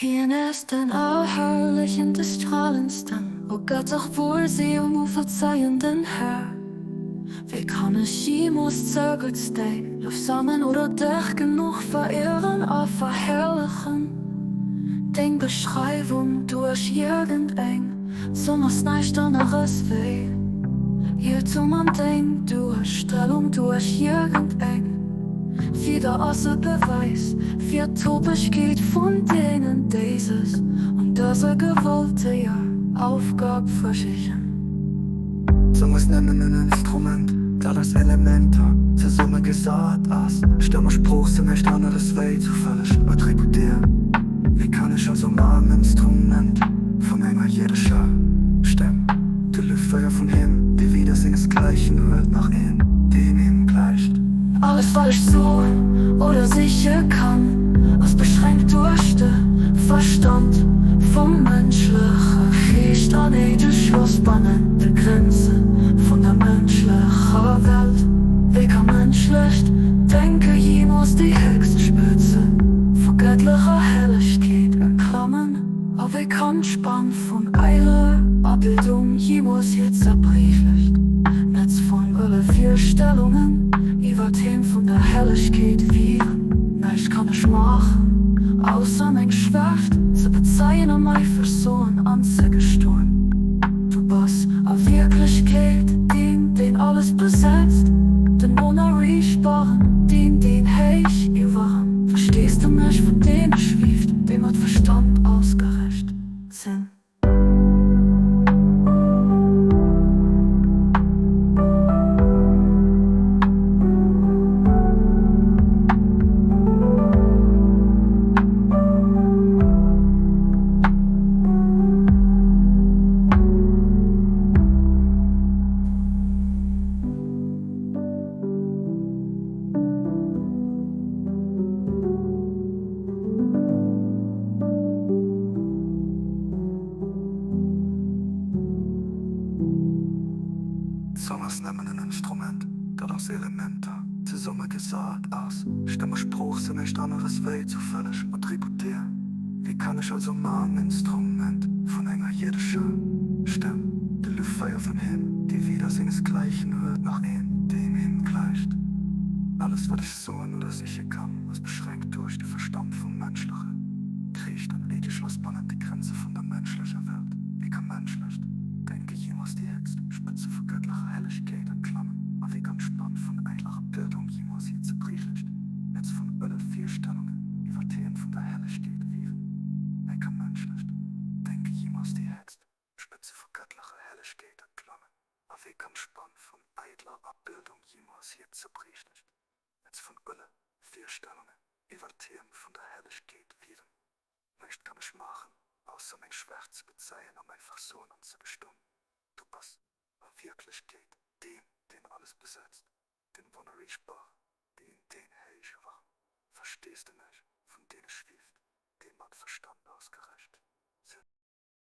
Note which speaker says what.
Speaker 1: Hien ass den Allerherrlichen, de Strahlendsten, o Gott, och wuel si um unverzeienden Här. Wéi kann ech jeemools zerguttst däi Luef sangen oder dech genuch verehren a verherrlechen? Deng Beschreiwung duerch iergendeng Zong ass näischt aneres wéi Iertum an deng Duerstellung duerch iergendeng Wieder ass e Beweis fir d'Topegkeet vun deenen, déi sech un dëser gewalteger Aufgab versichen.
Speaker 2: D'Zong ass nëmmen en Instrument, dat aus Elementer zesummegesat ass. Stëmm a Sprooch sinn näischt aneres wéi zoufälleg Attributer. Wéi kann ech also mam Instrument vun enger jiddescher Stëmm de Lüftfeuer vun him, dee wieder sengesgleichen huet, nach een, deem him gläicht?
Speaker 1: Alles wat ech soen oder siche kann, ass beschränkt duerch de Verstand vum mënschleche Geescht an eegeschloss bannent de Grenze vun der mënschlecher Welt. Wéi ka mënschlecht Denke jeemools déi héchst Spëtze vu gëttlecher Hellegkeet erklammen? A wéi kann d'Spann vun eiler Abildung jeemools hiert zerbriechlecht Netz vun ëlle Virstellungen iwwer Theme vun der Hellegkeet wiewen? Näischt kann ech maachen, ausser meng Schwächt ze bezeien a mäi Versoen anzegestoen. Du bass a Wierklechkeet deen, deen alles besetzt, den Onerreechbaren, deen, deen héich iwwerem Versteesdemech vun deene schwieft, déi mat Verstand ausgerëscht sinn.
Speaker 2: D'Zong ass nëmmen en Instrument, dat aus Elementer zesummegesat ass. Stëmm a Sprooch sinn näischt aneres wéi zoufälleg Attributer. Wéi kann ech also mam Instrument vun enger jiddescher Stëmm de Lüffeier vun him, dee wieder sengesgläichen huet, nach een, deem him gläicht? Alles wat ech soen oder siche kann, ass beschränkt duerch de Verstand vum menschleche Geescht an eegeschloss bannent de Grenze vun der menschlecher Welt. Wéi ka menschlecht Denke jeemools déi héchst Spëtze vu gëttlecher Hellegkeet erklammen? A wéi kann d'Spann vun eidler Bildung jeemools hiert zerbriechlecht Netz vun ëlle Virstellungen iwwer Themen vun der Hellegkeet wiewen? Wéi ka menschlecht Denke jeemools déi héchst Spëtze vu gëttlecher Hellegkeet erklammen? A wéi kann d'Spann vun eidler Abildung jeemools hiert zerbriechlecht Netz vun ëlle Virstellungen iwwer Themen vun der Hellegkeet wiewen? Näischt kann ech maachen, ausser meng Schwächt ze bezeien a mäi Versoen anzegestoen. Du bass a Wierklechkeet deen, deen alles besetzt, den Onerreechbaren, deen, deen héich iwwerem Versteesdemech vun deene schwieft, déi mat Verstand ausgerecht.